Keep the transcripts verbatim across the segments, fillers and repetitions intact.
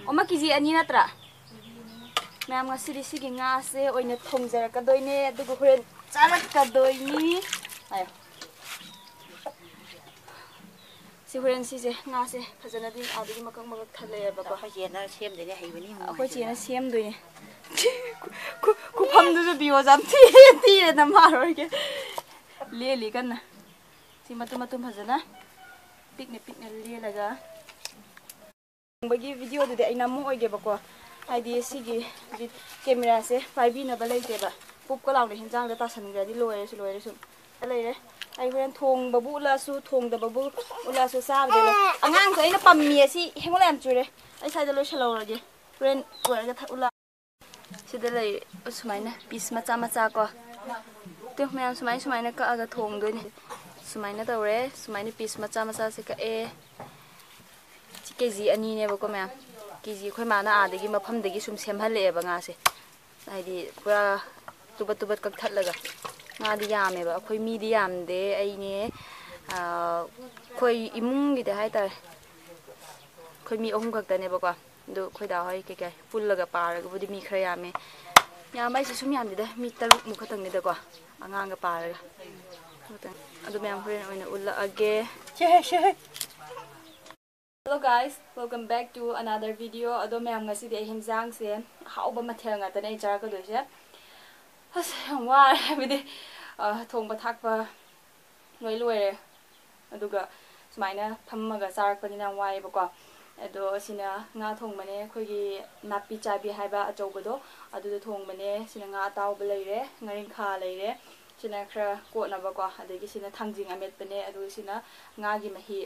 ꯑꯃ ꯀꯦ ꯖꯤ ꯑꯅꯤ ꯅꯠꯇ꯭ꯔꯥ? ꯃꯌꯥꯝ, ꯉꯁꯤꯗꯤ ꯁꯤꯒꯤ ꯉꯥꯁꯦ ꯑꯣꯏꯅ ꯊꯣꯡꯖꯔꯛꯀꯗꯣꯏꯅꯦ, ꯑꯗꯨꯒ ꯍꯣꯔꯦꯟ ꯆꯥꯔꯛꯀꯗꯣꯏꯅꯤ꯫ ꯉꯥꯏꯌꯣ꯫ ꯁꯤ ꯍꯣꯔꯦꯟ ꯁꯤꯁꯦ, ꯉꯥꯁꯦ ꯐꯖꯅꯗꯤ ꯑꯥꯗꯒꯤ ꯃꯀꯛ ꯃꯀꯛ ꯊꯠꯂꯛꯑꯦꯕꯀꯣ꯫ ꯑꯩꯈꯣꯏ ꯆꯦꯅ ꯁꯦꯝꯗꯣꯏꯅꯦ, ꯍꯩꯕꯅꯤ, ꯑꯃꯨꯛ ꯑꯩꯈꯣꯏ ꯆꯦꯅ ꯍꯩꯕꯅꯤ꯫ ꯁꯦꯝꯗꯣꯏꯅꯦ꯫ ꯈꯨ-, ꯈꯨꯐꯝꯗꯨꯁꯨ ꯄꯤꯌꯣ, ꯌꯥꯝ ꯊꯤ-, ꯊꯤꯔꯦ, ꯅꯝꯃꯔꯣꯏꯒꯦ꯫ ꯂꯦꯜꯂꯤ ꯀꯟꯅ꯫ ꯁꯤ ꯃꯇꯨꯝ ꯃꯇꯨꯝ ꯐꯖꯅ ꯄꯤꯛꯅ ꯄꯤꯛꯅ ꯂꯦꯜꯂꯒ꯫ ꯊꯣꯡꯕꯒꯤ ꯚꯤꯗꯤꯑꯣꯗꯨꯗꯤ ꯑꯩ ꯅꯝꯃꯛꯑꯣꯏꯒꯦꯕꯀꯣ, ꯍꯥꯏꯗꯤ ꯁꯤꯒꯤ ꯚꯤ-, ꯀꯦꯃꯦꯔꯥꯁꯦ ꯄꯥꯏꯕꯤꯅꯕ ꯂꯩꯇꯦꯕ꯫ ꯄꯨꯞꯀ ꯂꯥꯎꯅ ꯍꯤꯟꯖꯥꯡꯗ ꯇꯥꯁꯟꯈ꯭ꯔꯗꯤ ꯂꯣꯏꯔꯦ, ꯁꯤ ꯂꯣꯏꯔꯦ ꯁꯨꯝ ꯂꯩꯔꯦ꯫ ꯑꯩ ꯍꯣꯔꯦꯟ ꯊꯣꯡꯕꯕꯨ ꯎꯠꯂꯛꯑꯁꯨ, ꯊꯣꯡꯗꯕꯕꯨ ꯎꯠꯂꯛꯑꯁꯨ, ꯆꯥꯕꯗꯤ ꯂꯣꯏ-, ꯑꯉꯥꯡꯁꯨ ꯑꯩꯅ ꯄꯝꯃꯤ, ꯑꯁꯤ ꯍꯦꯡꯒꯣꯠ ꯌꯥꯝ ꯆꯨꯔꯦ꯫ ꯑꯩ ꯁ꯭ꯋꯥꯏꯗ ꯂꯣꯏꯁꯜꯍꯧꯔꯒꯦ, ꯍꯣꯔꯦꯟ ꯂꯣꯏꯔꯒ ꯊꯛ ꯎꯠꯂꯛ-, ꯁꯤꯗ ꯂꯩ ꯁꯨꯃꯥꯏꯅ ꯄꯤꯁ ꯃꯆꯥ ꯃꯆꯥ ꯀꯣ꯫ ꯇꯨ, ꯃꯌꯥꯝ ꯁꯨꯃꯥꯏ ꯁꯨꯃꯥꯏꯅ ꯀꯛꯑꯒ ꯊꯣꯡꯗꯣꯏꯅꯦ꯫ ꯁꯨꯃꯥꯏꯅ ꯇꯧꯔꯦ, ꯁꯨꯃꯥꯏꯅ ꯄꯤꯁ ꯃꯆꯥ ꯃꯆꯥꯁꯦ ꯀꯛꯑꯦ꯫ ꯁꯤ ꯀꯦ ꯖꯤ ꯑꯅꯤꯅꯦꯕꯀꯣ ꯃꯌꯥꯝ꯫ ꯀꯦ ꯖꯤ ꯑꯩꯈꯣꯏ ꯃꯥꯅ ꯑꯥꯗꯒꯤ ꯃꯐꯝꯗꯒꯤ ꯁꯨꯝ ꯁꯦꯝꯍꯜꯂꯛꯑꯦꯕ ꯉꯥꯁꯦ꯫ ꯍꯥꯏꯗꯤ ꯄꯨꯔꯥ ꯇꯨꯕꯠ ꯇꯨꯕꯠ ꯀꯛꯊꯠꯂꯒ꯫ ꯉꯥꯗꯤ ꯌꯥꯝꯃꯦꯕ꯫ ꯑꯩꯈꯣꯏ ꯃꯤꯗꯤ ꯌꯥꯝꯗꯦ꯫ ꯑꯩꯅꯦ, ꯑꯥ, ꯑꯩꯈꯣꯏ ꯏꯃꯨꯡꯒꯤꯗꯤ ꯍꯥꯏꯇꯥꯔꯦ꯫ ꯑꯩꯈꯣꯏ ꯃꯤ ꯑꯍꯨꯝ ꯈꯛꯇꯅꯦꯕꯀꯣ꯫ ꯑꯗꯨ ꯑꯩꯈꯣꯏ ꯗꯥ ꯍꯣꯏ ꯀꯩꯀꯩ ꯄꯨꯜꯂꯒ ꯄꯥꯔꯒꯕꯨꯗꯤ ꯃꯤ ꯈꯔ ꯌꯥꯝꯃꯦ꯫ ꯌꯥꯝꯕ ꯍꯥꯏꯁꯦ ꯁꯨꯝ ꯌꯥꯝꯗꯦꯗ, ꯃꯤ ꯇꯔꯨꯛꯃꯨꯛ ꯈꯛꯇꯪꯅꯤꯗꯀꯣ, ꯑꯉꯥꯡꯒ ꯄꯥꯔꯒ꯫ ꯑꯗꯨ ꯃꯌꯥꯝ ꯍꯣꯔꯦꯟ ꯑꯣꯏꯅ ꯎꯠꯂꯛꯑꯒꯦ꯫ ꯁꯦ, ꯁꯦ꯫ Hello guys, welcome back to another video. ꯑꯗꯣ ꯃꯌꯥꯝ, ꯉꯁꯤꯗꯤ ꯑꯩ ꯍꯤꯟꯖꯥꯡꯁꯦ ꯑꯍꯥꯎꯕ ꯃꯊꯦꯜ ꯉꯥꯛꯇꯅꯦ ꯑꯩ ꯆꯥꯔꯛꯀꯗꯣꯏꯁꯦ꯫ ꯑꯁ, ꯌꯥꯝ ꯋꯥꯔꯦ, ꯍꯥꯏꯕꯗꯤ, ꯑ, ꯊꯣꯡꯕ ꯊꯥꯛꯄ ꯂꯣꯏ ꯂꯣꯏꯔꯦ꯫ ꯑꯗꯨꯒ ꯁꯨꯃꯥꯏꯅ ꯐꯝꯃꯒ ꯆꯥꯔꯛꯄꯅꯤꯅ ꯌꯥꯝ ꯋꯥꯏꯑꯦꯕꯀꯣ꯫ ꯑꯗꯣ ꯁꯤꯅ ꯉꯥ ꯊꯣꯡꯕꯅꯦ, ꯑꯩꯈꯣꯏꯒꯤ ꯅꯥꯄꯤ ꯆꯥꯕꯤ ꯍꯥꯏꯕ ꯑꯆꯧꯕꯗꯣ, ꯑꯗꯨꯗꯣ ꯊꯣꯡꯕꯅꯦ꯫ ꯁꯤꯅ ꯉꯥ ꯑꯇꯥꯎꯕ ꯂꯩꯔꯦ, ꯉꯥꯔꯤꯡꯈꯥ ꯂꯩꯔꯦ, ꯁꯤꯅ ꯈꯔ ꯀꯣꯠꯅꯕꯀꯣ꯫ ꯑꯗꯒꯤ ꯁꯤꯅ ꯊꯥꯡꯖꯤꯡ ꯑꯃꯦꯠꯄꯅꯦ, ꯑꯗꯨꯒ ꯁꯤꯅ ꯉꯥꯒꯤ ꯃꯍꯤ,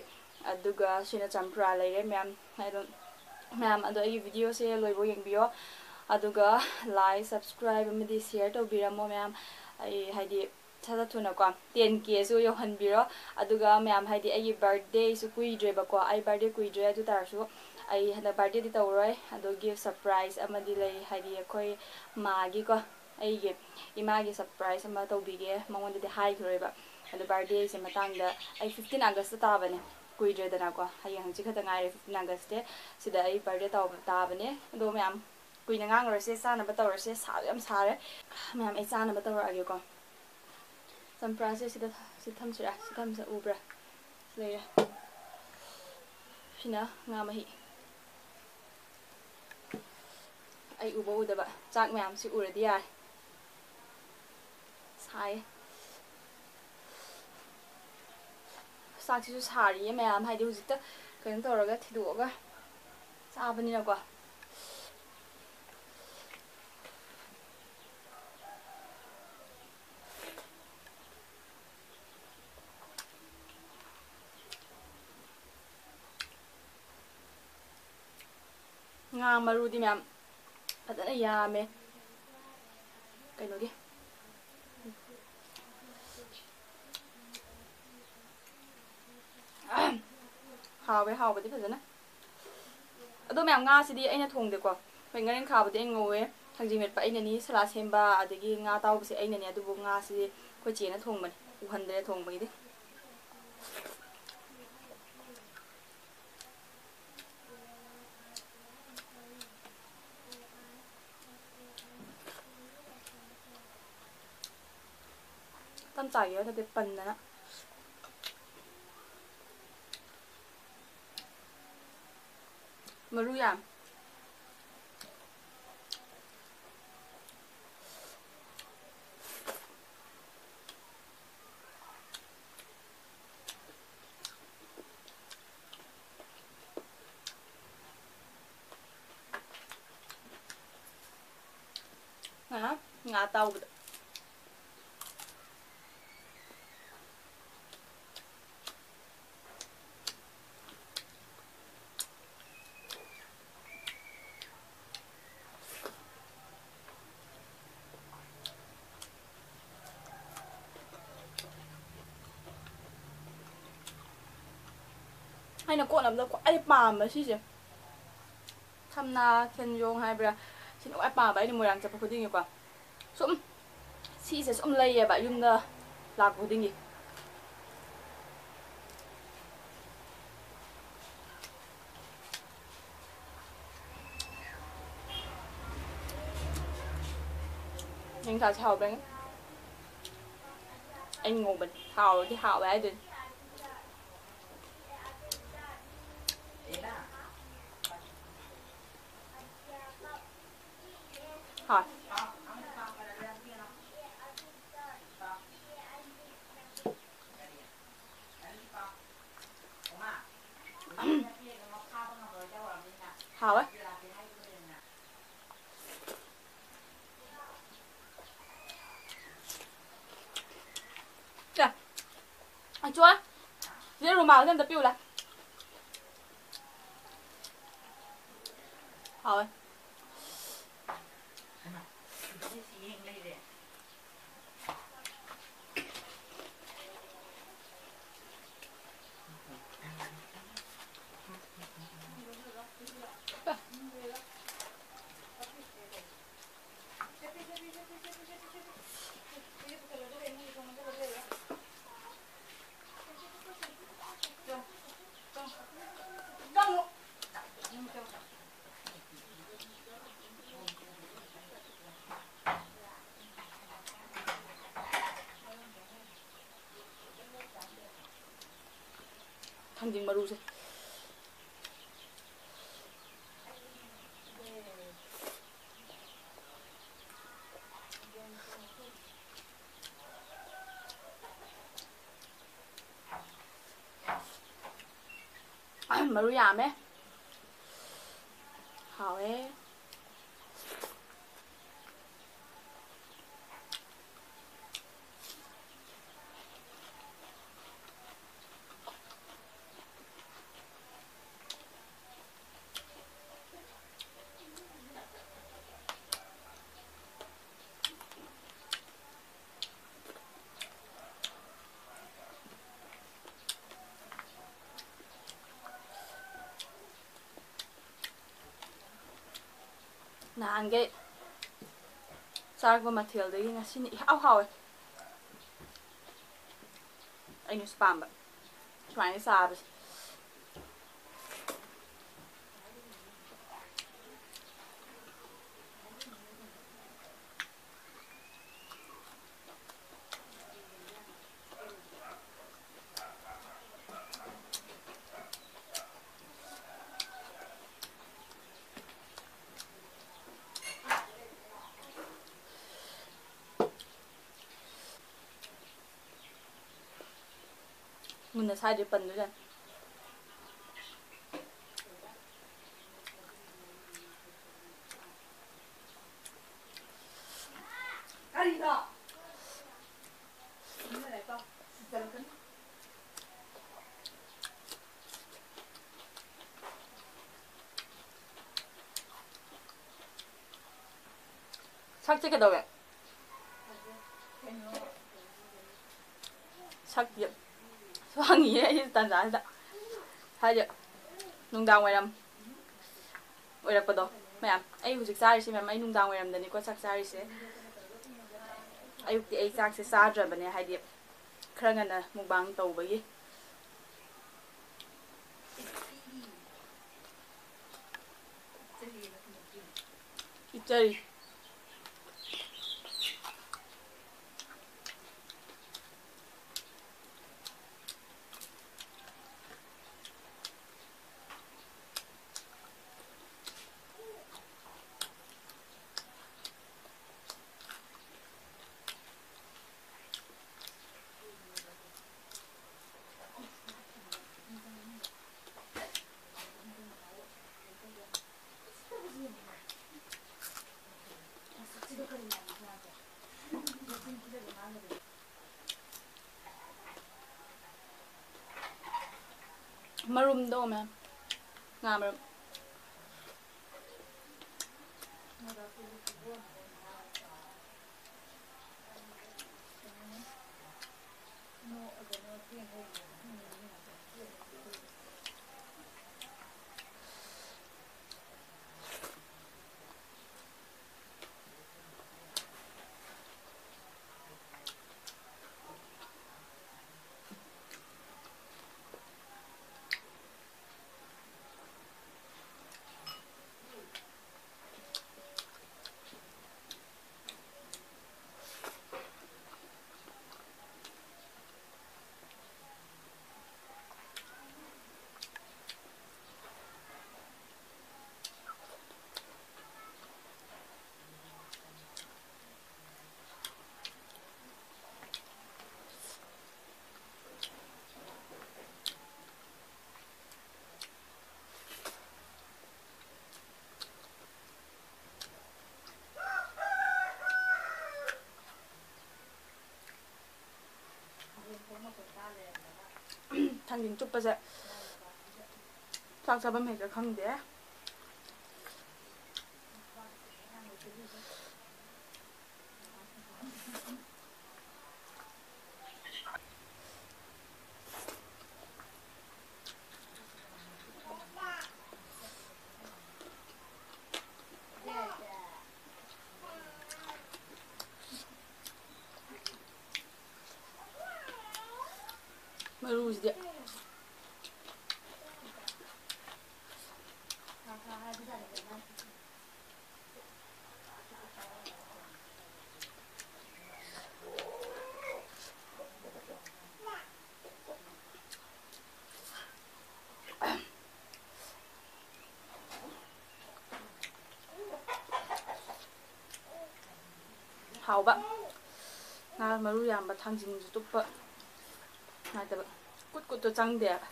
ꯑꯗꯨꯒ ꯁꯤꯅ ꯆꯝꯄ꯭ꯔꯥ ꯂꯩꯔꯦ ꯃꯌꯥꯝ꯫ ꯑꯗꯨꯝ ꯃꯌꯥꯝ ꯑꯗꯣ ꯑꯩꯒꯤ ꯚꯤꯗꯤꯑꯣꯁꯦ ꯂꯣꯏꯕꯧ ꯌꯦꯡꯕꯤꯌꯣ, ꯑꯗꯨꯒ like, subscribe ꯑꯃꯗꯤ share ꯇꯧꯕꯤꯔꯝꯃꯣ ꯃꯌꯥꯝ꯫ ꯑꯩ ꯍꯥꯏꯗꯤ ꯁꯠ ꯁꯠ ꯊꯨꯅꯀꯣ ten K ꯁꯨ ꯌꯧꯍꯟꯕꯤꯔꯣ꯫ ꯑꯗꯨꯒ ꯃꯌꯥꯝ, ꯍꯥꯏꯗꯤ ꯑꯩꯒꯤ birthday ꯁꯨ ꯀꯨꯏꯗ꯭ꯔꯦꯕꯀꯣ, ꯑꯩ birthday ꯀꯨꯏꯗ꯭ꯔꯦ, ꯑꯗꯨ ꯇꯥꯔꯁꯨ ꯑꯩ ꯍꯟꯗꯛ birthday ꯗꯤ ꯇꯧꯔꯣꯏ꯫ ꯑꯗꯣ gift surprise ꯑꯃꯗꯤ ꯂꯩ, ꯍꯥꯏꯗꯤ ꯑꯩꯈꯣꯏ ꯃꯥꯒꯤꯀꯣ, ꯑꯩꯒꯤ ꯏꯃꯥꯒꯤ surprise ꯑꯃ ꯇꯧꯕꯤꯒꯦ, ꯃꯉꯣꯟꯗꯗꯤ ꯍꯥꯏꯈꯤꯔꯣꯏꯕ꯫ ꯑꯗꯣ birthday ꯁꯦ ꯃꯇꯥꯡꯗ, ꯑꯩ fifteen August ꯇ ꯇꯥꯕꯅꯦ, ꯀꯨꯏꯗ꯭ꯔꯦꯗꯅꯀꯣ, ꯍꯌꯦꯡ ꯍꯪꯆꯤꯠ ꯈꯛꯇ ꯉꯥꯏꯔꯦ fifteen August ꯁꯦ꯫ ꯁꯤꯗ ꯑꯩ birthday ꯇꯧꯕ ꯇꯥꯕꯅꯦ꯫ ꯑꯗꯣ ꯃꯌꯥꯝ ꯀꯨꯏꯅ ꯉꯥꯡꯉꯔꯣꯏꯁꯦ, ꯆꯥꯅꯕ ꯇꯧꯔꯁꯦ꯫ ꯁꯥꯁꯨ ꯌꯥꯝ ꯁꯥꯔꯦ꯫ ꯃꯌꯥꯝ, ꯑꯩ ꯆꯥꯅꯕ ꯇꯧꯔꯛꯑꯒꯦꯀꯣ꯫ ꯆꯝꯄ꯭ꯔꯥꯁꯦ ꯁꯤꯗ, ꯁꯤꯗ ꯊꯝꯁꯤꯔꯥ? ꯁꯤ ꯊꯝꯁꯦ, ꯎꯕ꯭ꯔꯥ? ꯂꯩꯔꯦ꯫ ꯁꯤꯅ ꯉꯥ ꯃꯍꯤ꯫ ꯑꯩ ꯎꯕ ꯎꯗꯕ ꯆꯥꯛ ꯃꯌꯥꯝꯁꯤ ꯎꯔꯗꯤ ꯌꯥꯔꯦ꯫ ꯁꯥꯏꯌꯦ꯫ ꯆꯥꯛꯁꯤꯁꯨ ꯁꯥꯔꯤꯌꯦ ꯃꯌꯥꯝ, ꯍꯥꯏꯗꯤ ꯍꯧꯖꯤꯛꯇ ꯀꯩꯅꯣ ꯇꯧꯔꯒ ꯊꯤꯗꯣꯛꯑꯒ ꯆꯥꯕꯅꯤꯅꯀꯣ꯫ ꯉꯥ ꯃꯔꯨꯗꯤ ꯃꯌꯥꯝ ꯐꯖꯅ ꯌꯥꯝꯃꯦ꯫ ꯀꯩꯅꯣꯒꯤ ꯍꯥꯎꯋꯦ, ꯍꯥꯎꯕꯗꯤ ꯐꯖꯅ꯫ ꯑꯗꯣ ꯃꯌꯥꯝ, ꯉꯥꯁꯤꯗꯤ ꯑꯩꯅ ꯊꯣꯡꯗꯦꯀꯣ꯫ ꯍꯣꯏ, ꯉꯥꯔꯦꯟ ꯈꯥꯕꯗꯤ ꯑꯩꯅ ꯉꯧꯋꯦ, ꯊꯥꯡꯖꯤꯡ ꯃꯦꯠꯄ ꯑꯩꯅꯅꯤ, ꯁꯂꯥꯠ ꯁꯦꯝꯕ, ꯑꯗꯒꯤ ꯉꯥ ꯑꯇꯥꯎꯕꯁꯦ ꯑꯩꯅꯅꯦ꯫ ꯑꯗꯨꯕꯨ ꯉꯥꯁꯤꯗꯤ ꯑꯩꯈꯣꯏ ꯆꯦꯅ ꯊꯣꯡꯕꯅꯤ, ꯎꯍꯟꯗ꯭ꯔꯦ ꯊꯣꯡꯕꯒꯤꯗꯤ꯫ ꯇꯝ ꯆꯥꯒꯦ ꯅꯠꯇꯦ, ꯄꯟꯗꯅ꯫ ꯃꯔꯨ ꯌꯥꯝ꯫ ꯉꯥ, ꯉꯥ ꯑꯇꯥꯎꯕꯗ꯫ ꯑꯩꯅ ꯀꯣꯠꯅꯕꯗ ꯈ꯭ꯋꯥꯏ ꯄꯥꯝꯕ ꯁꯤꯁꯦ꯫ ꯊꯝꯅꯥ ꯈꯦꯟꯖꯣꯡ ꯍꯥꯏꯕ꯭ꯔꯥ? ꯁꯤꯅ ꯈ꯭ꯋꯥꯏ ꯄꯥꯝꯕ ꯑꯩꯅ ꯃꯣꯏꯔꯥꯡ ꯆꯠꯄ ꯈꯨꯗꯤꯡꯒꯤꯀꯣ꯫ ꯁꯨꯝ ꯁꯤꯁꯦ ꯁꯨꯝ ꯂꯩꯌꯦꯕ ꯌꯨꯝꯗ ꯂꯥꯛꯄ ꯈꯨꯗꯤꯡꯒꯤ꯫ ꯌꯦꯡꯁꯥꯁꯦ ꯍꯥꯎꯕ꯭ꯔꯥ ꯌꯦꯡꯉꯦ꯫ ꯑꯩ ꯉꯧꯕꯅꯤ꯫ ꯍꯥꯎꯔꯗꯤ ꯍꯥꯎꯋꯦ ꯍꯥꯏꯗꯣꯏꯅꯤ꯫ ꯍꯥꯎꯋꯦ꯫ ꯍꯥꯎꯋꯦ꯫ ꯁꯦ, ꯑꯆꯣꯏ, ꯁꯤꯗ ꯔꯨꯃꯥꯜꯁꯦ ꯑꯝꯇ ꯄꯤꯌꯨꯂꯥ꯫ ꯍꯥꯎꯋꯦ꯫ ꯊꯥꯡꯖꯤꯡ ꯃꯔꯨꯁꯦ꯫ ꯃꯔꯨ ꯌꯥꯝꯃꯦ꯫ ꯍꯥꯎꯋꯦ꯫ ꯅꯍꯥꯟꯈꯩ ꯆꯥꯔꯛꯄ ꯃꯊꯦꯜꯗꯒꯤ ꯉꯁꯤꯅ ꯏꯍꯥꯎ ꯍꯥꯎꯋꯦ꯫ ꯑꯩꯅꯁꯨ ꯄꯥꯝꯕ ꯁꯨꯃꯥꯏꯅ ꯆꯥꯕꯁꯦ꯫ ꯃꯨꯟꯅ ꯁꯥꯏꯗ꯭ꯔꯦ, ꯄꯟꯗꯣꯏꯖꯥꯠꯅꯤ꯫ ꯁꯛꯁꯦ ꯀꯩꯗꯧꯋꯦ? ꯁꯛꯇꯤ ꯁ꯭ꯋꯥꯡꯉꯤꯌꯦ ꯑꯩ ꯇꯟꯖꯥꯁꯤꯗ꯫ ꯍꯥꯏꯗꯤ ꯅꯨꯡꯗꯥꯡ ꯋꯥꯏꯔꯝ ꯑꯣꯏꯔꯛꯄꯗꯣ꯫ ꯃꯌꯥꯝ, ꯑꯩ ꯍꯧꯖꯤꯛ ꯆꯥꯔꯤꯁꯦ, ꯃꯌꯥꯝ, ꯑꯩ ꯅꯨꯡꯗꯥꯡ ꯋꯥꯏꯔꯝꯗꯅꯤꯀꯣ ꯆꯥꯛ ꯆꯥꯔꯤꯁꯦ꯫ ꯑꯌꯨꯛꯇꯤ ꯑꯩ ꯆꯥꯛꯁꯦ ꯆꯥꯗ꯭ꯔꯕꯅꯦ, ꯍꯥꯏꯗꯤ ꯈꯔ ꯉꯟꯅ ꯃꯨꯛꯕꯥꯡ ꯇꯧꯕꯒꯤ꯫ ꯄꯤꯖꯔꯤ꯫ ꯃꯔꯨꯝꯗꯣ ꯃꯌꯥꯝ꯫ ꯉꯥ ꯃꯔꯨꯝ꯫ ꯊꯥꯡꯖꯤꯡ ꯆꯨꯞꯄꯁꯦ ꯆꯥꯛ ꯆꯥꯐꯝ ꯍꯦꯛꯇ ꯈꯪꯗꯦ꯫ ꯃꯔꯨꯁꯤꯗꯤ꯫ ꯍꯥꯎꯕ꯫ ꯉꯥ ꯃꯔꯨ ꯌꯥꯝꯕ, ꯊꯥꯡꯖꯤꯡꯁꯨ ꯇꯨꯞꯄ ꯅꯨꯡꯉꯥꯏꯇꯕ꯫ ꯀꯨꯠ ꯀꯨꯠꯇꯣ ꯆꯪꯗꯦꯕ꯫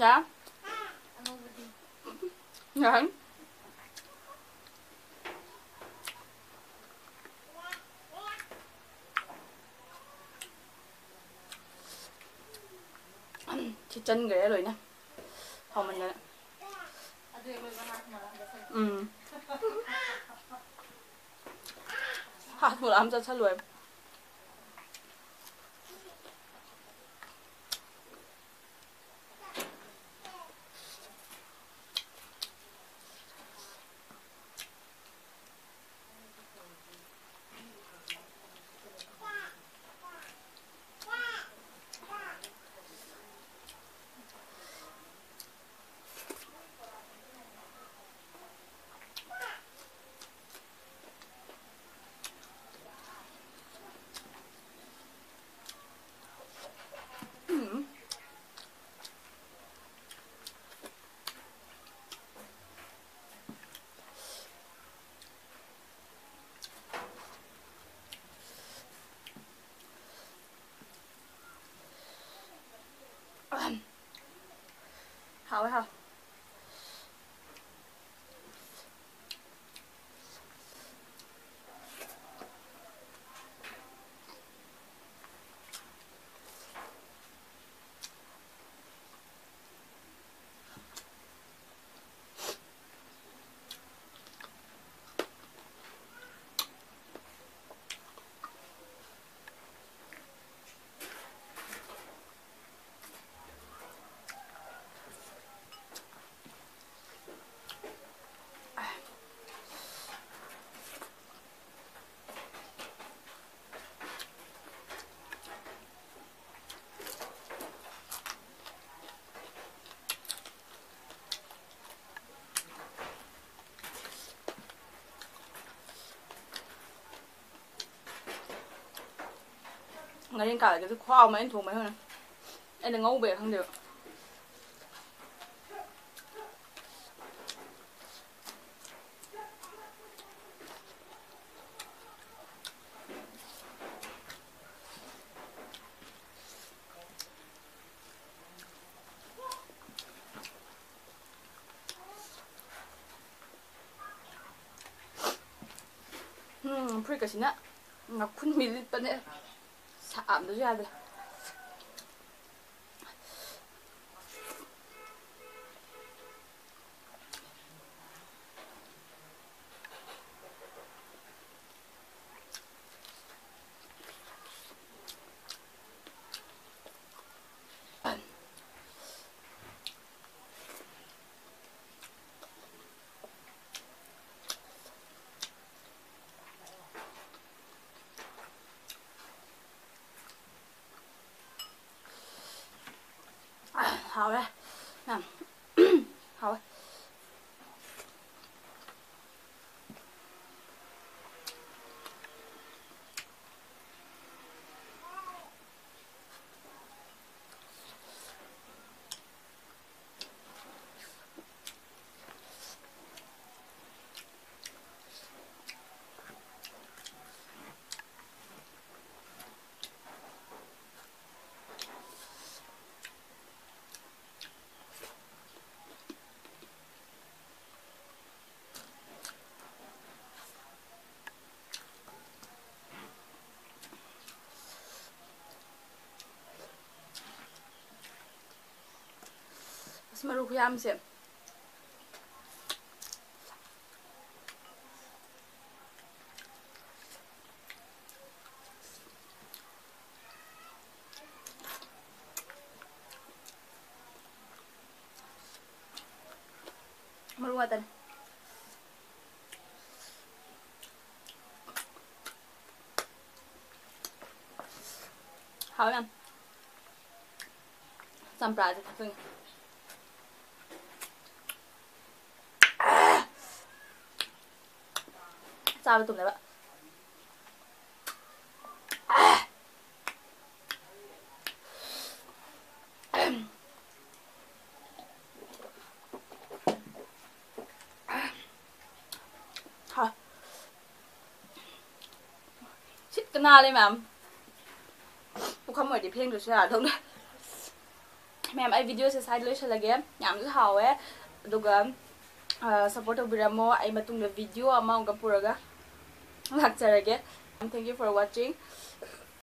ꯌꯥ꯫ ꯌꯥꯏ꯫ ꯊꯤꯠꯆꯟꯈ꯭ꯔꯦ ꯂꯣꯏꯅ ꯍꯥꯎꯃꯟꯗꯅ꯫ ꯎꯝ꯫ ꯍꯥ, ꯄꯨꯔꯥ ꯑꯃ ꯆꯠꯁꯜꯂꯣꯏ꯫ ꯎꯝ꯫ ꯍꯥꯎꯋꯦ, ꯍꯥꯎꯋꯦ꯫ ꯉꯥꯔꯦꯟ ꯀꯥꯂꯒꯁꯨ ꯈꯨꯍꯥꯎ ꯑꯃ ꯑꯩꯅ ꯊꯣꯡꯕ ꯍꯦꯟꯅ꯫ ꯑꯩꯅ ꯉꯧꯕꯩꯔ ꯈꯪꯗꯦꯕ꯫ ꯎꯝ, ꯐꯨꯔꯤꯠꯀꯁꯤꯅ ꯉꯥꯈꯨꯟ ꯃꯤ ꯂꯤꯠꯄꯅꯦ꯫ ꯁꯥꯕꯗꯁꯨ ꯌꯥꯗ꯭ꯔꯦ꯫ ꯍꯥꯎꯔꯦ꯫ ꯌꯥꯝ ꯍꯥꯎꯋꯦ꯫ ꯑꯁ, ꯃꯔꯨ ꯈꯨꯌꯥꯝꯁꯦ꯫ ꯃꯔꯨ ꯉꯥꯛꯇꯅꯦ꯫ ꯍꯥꯎ ꯌꯥꯝ꯫ ꯆꯝꯄ꯭ꯔꯥꯁꯦ ꯊꯛꯆꯤꯟꯒꯦ꯫ ꯆꯥꯕ ꯇꯨꯝꯅꯕ꯫ ꯅꯥꯜꯂꯦ ꯃꯌꯥꯝ꯫ ꯄꯨꯈꯝ ꯑꯣꯏꯔꯗꯤ ꯐꯦꯡꯗ꯭ꯔꯁꯨ ꯌꯥꯗꯧꯅꯦ꯫ ꯃꯌꯥꯝ, ꯑꯩ videoꯁꯦ ꯁ꯭ꯋꯥꯏꯗ ꯂꯣꯏꯁꯤꯜꯂꯒꯦ꯫ ꯌꯥꯝꯁꯨ ꯍꯥꯎꯋꯦ꯫ ꯑꯗꯨꯒ support ꯇꯧꯕꯤꯔꯝꯃꯣ꯫ ꯑꯩ ꯃꯇꯨꯡꯗ video ꯑꯃ ꯑꯃꯨꯛꯀ ꯄꯨꯔꯒ ꯂꯥꯛꯆꯔꯒꯦ꯫ Thank you for watching.